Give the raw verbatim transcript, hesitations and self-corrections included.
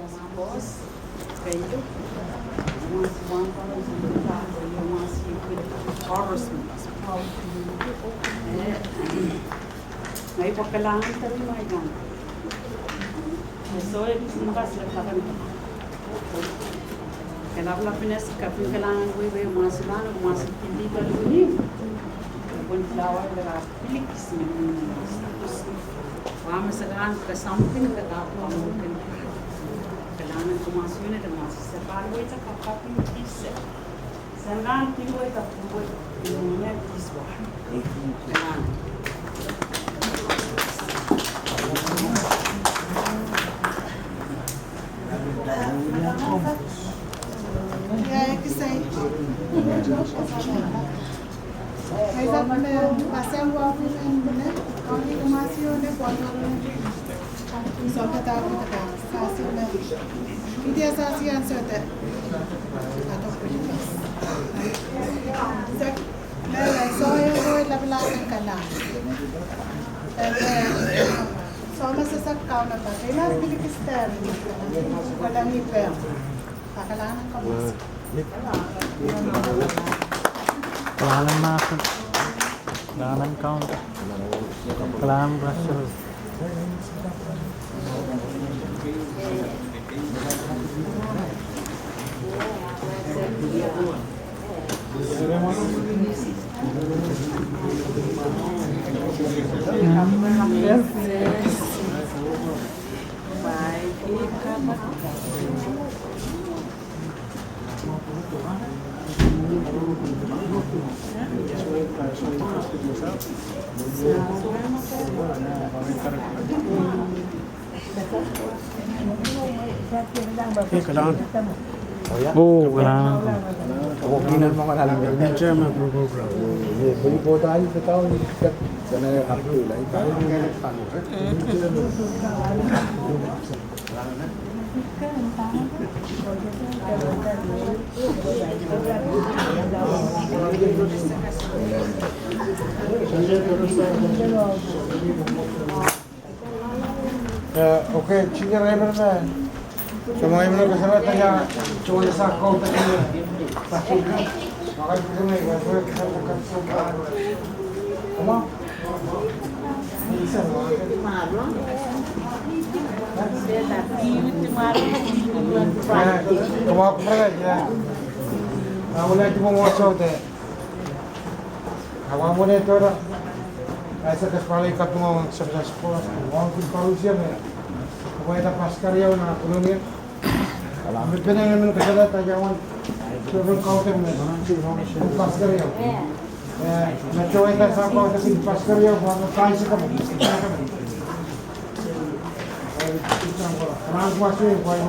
Boss, keieu. Mwahs, mwahs, mwahs, mwahs, mwahs, koaros. Eh, ngehi pahn kalahngan teri mai kan. Eh, soh, eh, mehkot lap lakan. Kalapw lapines, kaping kalahngan wehwe mwahs lan, mwahs kindi kaluni. Pwehn flower de la Pilikis me mihmi. Wa me se kan ke something ke kaping kan. Kalahngan ke mwahs unit, mwahs se kan wehwehki kaping kis. Se kan pil wehwehki kaping wehwehki kis wa. Kalahngan. Ia, e kisai. Kaidap me pasang wa women ne, kali kemasi o ne, kuantor ne. Sohte dahkot ka, sasi me. Idia sasi an sohte. Ato Pilikis. Sek, me, me, soh, e, soh, lapalap en kalahngan. E, e, soh, me sasa kaun apa. Kena Pilikis teri. Kalahngan ipe. Kalahngan komos. Kalahngan mahsen. Kalahngan kaun. Kalahngan pastor. Eh, kalahngan. Oh, kalahngan. Chairman program. Eh, okay, junior, eh, eh, eh. Come on. Eh, come on, come on, yeah. I would like to go watch out there. Awa mone tora. Aisa kas pali kaping ong sepsas ko. Ong kin parusia me. Awa ita paskar iau na kolonia. Me pene nge men kasada ta iawan. Seven kaute me. Paskar iau. Eh, me to ita sa kaute kin paskar iau, ba me paisi kapo. Rang kuasi, kuai.